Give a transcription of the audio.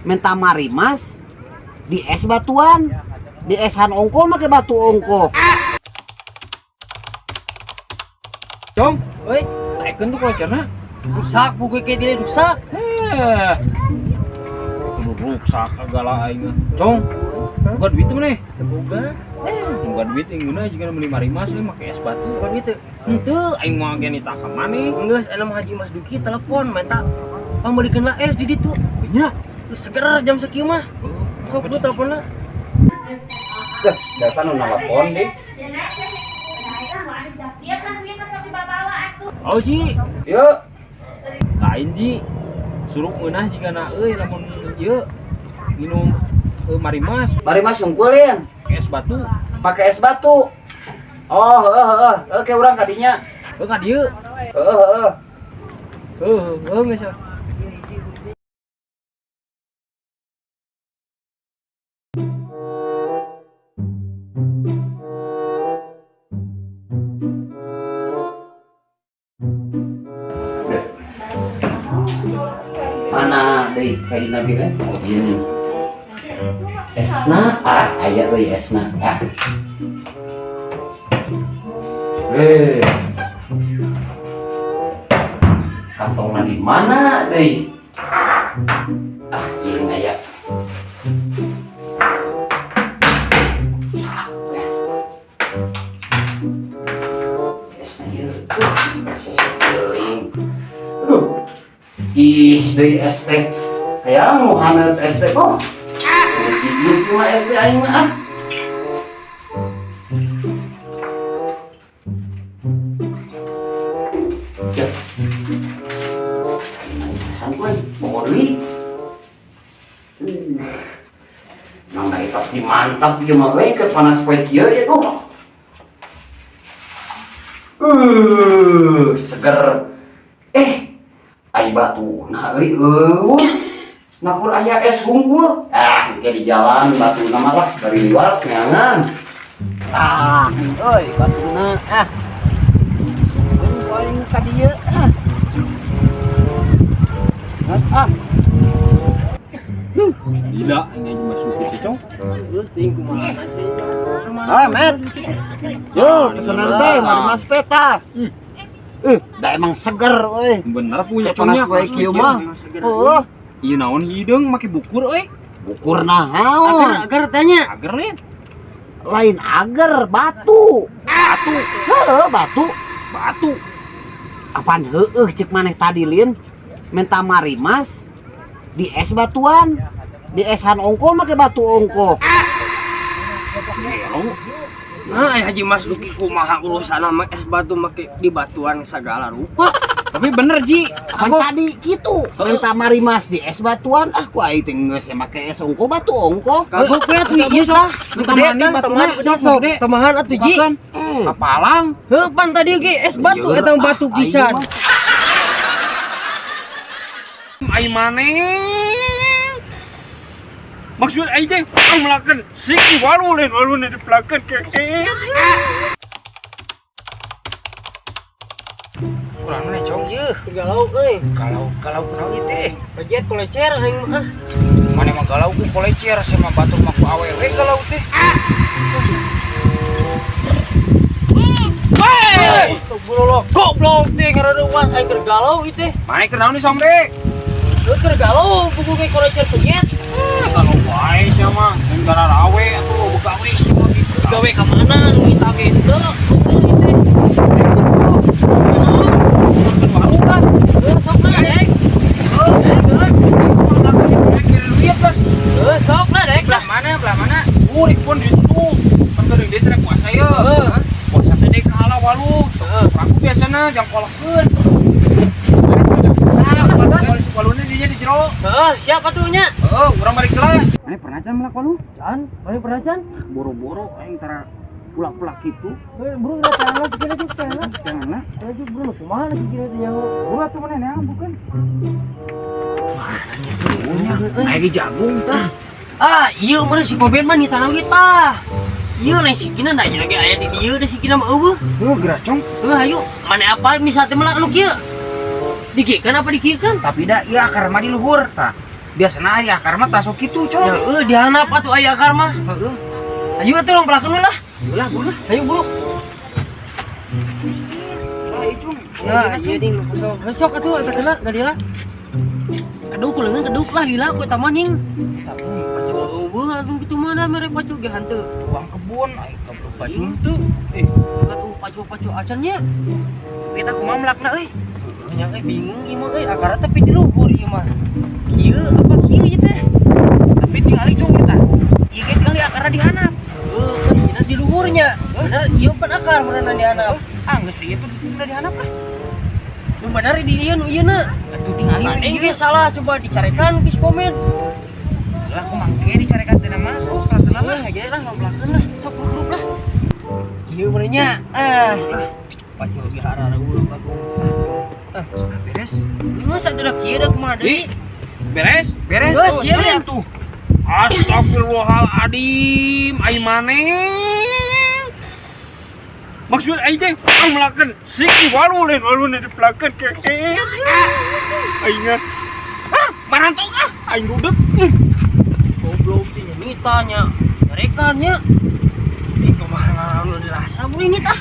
Minta marimas di es batuan, di esan ongko make batu ongko. Cong, euy, taekeun tuh kolecerna. Rusak buku ke diri rusak. Eh. Kudu ruksak segala aing mah. Cong, boga duit teu maneh? Boga. Eh, boga duit yang geunah jiga meuli marimas euy make es batu. Bukan gitu. Henteu, aing mah ge nita ka maneh. Geus anu Haji Mas Duki telepon minta pangmeulikeun lah es di ditu. Nya. Lu seger jam sakieu mah. Sok lu teleponna. Dah, setan nu nelpon deh. Oh, Ji. Yuk, Lain, Ji. Suruh ngeunah jigana euy lamun ieu minum marimas marimas sungkulin make es batu. pakai es batu. Oh, heeh heeh, oke urang kadinya. Heuh ka dieu. Heeh heeh. Heuh, heuh geus. Mana deui cai nabi kan? Oh, ieu nih. Esna, ah aya euy esna. Ah. Eh. Kantongna di mana deui? Ah, ieu aya. Esna ieu. Teuing. Aduh. Is deui es teh. Hayang nu haneut es teh oh. Is mah es teh aing mah ah. Ya. Santuy, pokok deui. Nang dari pasti mantap ieu mah euy keur panas poe kieu ya tuh. Seger. Eh, ai batu nah euy eueuh. Napur aya es hungkul. Ah, engke di jalan batuna mah lah bari liwat neangan. Ah, euy batuna ah. Sungkeun ku aing ka dieu ah. Geus ah. Gila, aing aja masuk ke Cong. Geus teuing kumaha cai. Ah, Met. Yo, pesenan teh marimas teh tah. Da emang seger euy. Bener punya Panas Congnya. poe kieu mah. Heuh, Ieu naon hideung make bukur euy. bukur naon? Agar agar tanya. Ager lain. Lain ager, batu. Batu, Heuh, batu. batu. Apaan heueuh cek maneh tadi lin? Minta marimas di es batuan, di esan ongko make batu ongko. Gelo. Nah, aya Haji Mas Duki kumaha urusan sama es batu make di batuan segala rupa. Tapi bener Ji, Apaan aku tadi gitu? Minta marimas di es batuan, ah ku aing teh geus make es ongko batu ongko. Kagok we atuh ieu tah. Minta mani batuna, sok sok gede. Tamahan atuh Ji. Bukakan. Eh, Kapalang. Heuh pan tadi ge es batu Iya, eta mah batu ah, pisan. aing mah. Ai maneh. Maksud aing teh urang melakukan siki walu lain walu nu dipelakeun ke. Kurang mana Cong yeuh. Galau euy. Galau galau kunaon ieu teh? Pejet kolecer aing mah ah. Mana mah galau ku kolecer sama batur mah ku awewe galau teh. Hei! Astagfirullah, goblok teh ngaranna aing keur galau ieu teh. Maneh keur naon nih sombe? Heuh keur galau buku ge kolecer pejet. Galau wae sia mah. Lain gararawe atuh loba gawe sia mah gitu. Gawe ka mana nu minta ge henteu. Heuh ieu teh. Makan walu lah. Heuh sok lah dek. Heuh dek heuh. Duit lah. Heuh sok lah dek lah. Belah mana belah mana? Urik pun di situ. Kan geuning deui teh puasa ye. Heeh. Puasa teh deui kahala walu. Heeh. Aku biasana jang kolokeun. Nah, waluna dinya di jero. Heuh siap atuh nya. Heeh, urang balik heula. Maneh pernah can melak walu? Can, mana pernah can? Boro-boro aing tara pulak-pulak kitu. Heuh bro, udah tangan kira teh tangan. Jangan lah. Laju bro, kumaha lagi kira teh nyaho. Buru atuh maneh neang bukan. Aya ge jagung tah. Ah, ieu mana si Koben mah nitana ge tah. Ieu lain sikina da ieu ge aya di dieu da sikina mah eueuh. Heuh, geura Cong. Heuh hayu, mana apa misal teh melak anu kieu? Dikiekeun apa dikiekeun? Tapi da ieu akar mah di luhur tah. Biasana aya akar mah tah sok kitu, Ya Cong. euy, dihandap atuh aya akar mah. Heeh. Ayo atuh urang pelakeun lah. Ulah, ulah. Ayo buru. Lah, itu. Nah, iya ding, sok atuh eta kena gadila. Keduk leungeun keduk lah lila ku eta mah ning. Pacu eueuh atuh kitu mah da mere pacu ge hanteu. Tuang kebun, ai goblok pacu teu. Eh, katuh pacu-pacu acan nya. Kita kumaha melakna euy? Nya euy bingung ieu mah euy, akarna tapi di luhur ieu mah. Kieu apa kieu ieu teh? Tapi tingali, Cung, kita. Ieu ge tingali akarna di handap. Heuh, kan ieu di luhurnya. Bener ieu pan akar beneran di handap. Ah, geus ieu tuh di handap lah. Nu bener di dieu nu ieu na. Atuh tingali we Gandeng ieu. ge salah coba dicarekan geus komen. Lah, kumaha ge dicarekan teh mah sok pelakeun lah. Lah, aja lah ngampelakeun lah, sok grup lah. Kieu bener nya. Ah. Pacu ge harareueuh bagong. Ah, beres. Masa teu kieu da kumaha deui? Beres? Beres Geus, tuh. kieu Nya Lin. tuh. Astagfirullahaladzim, ai maneh. Maksud aing teh urang melakeun si walu lain walu dipelakeun keet. Aing ah marantok ah, aing rudek. Goblok teh nya nita nya. Nyarekan nya. Eh, kumaha ngaran dirasa bu ini tah.